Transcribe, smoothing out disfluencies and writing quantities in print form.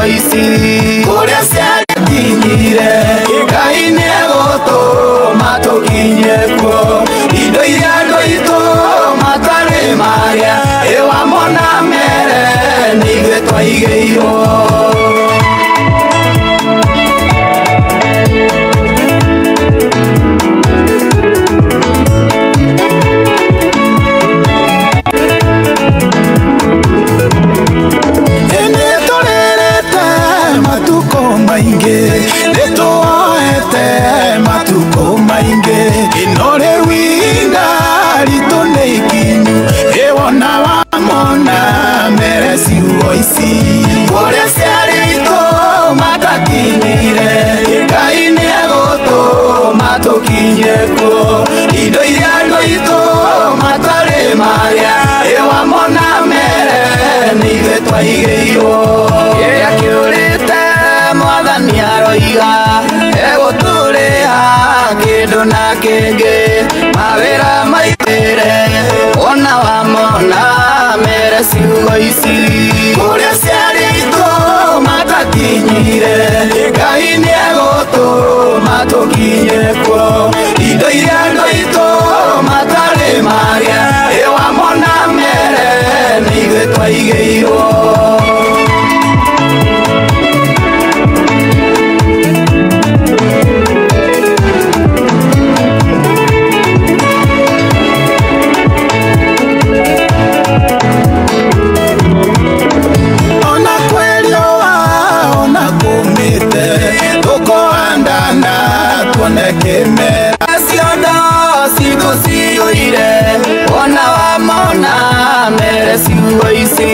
ciugo ici kũrĩa ciakinyire Ngai nĩegũtũma tũkinye kuo indo iria andũ aitũ matarĩ marĩa ĩwamona mere nĩ ithuĩ twaigĩirwo. Maingĩ nĩtuoete matukũ maingĩ ĩno rĩu ihinda ritũ nĩ ikinyu ĩwona wamona mere ciugo ici kũrĩa ciarĩtwo matakinyire Ngai nĩegũtũma tũkinye kuo indo iria andũ aitũ matarĩ marĩa ĩwamona mere nĩ ithuĩ twaigĩirwo. Kĩrĩa kĩũrĩte Mwathani aroiga egũtũrĩha kĩndũ na kĩngĩ mawĩra maitĩre ona wamona mere ciugo ici kũrĩa ciarĩtwo matakinyire Ngai nĩegũtũma tũkinye kuo indo iria andũ aitũ matarĩ marĩa ĩwamona mere nĩ ithuĩ twaigĩirwo. Ciondo citũ ciyũire ona wamona mere ciugo ici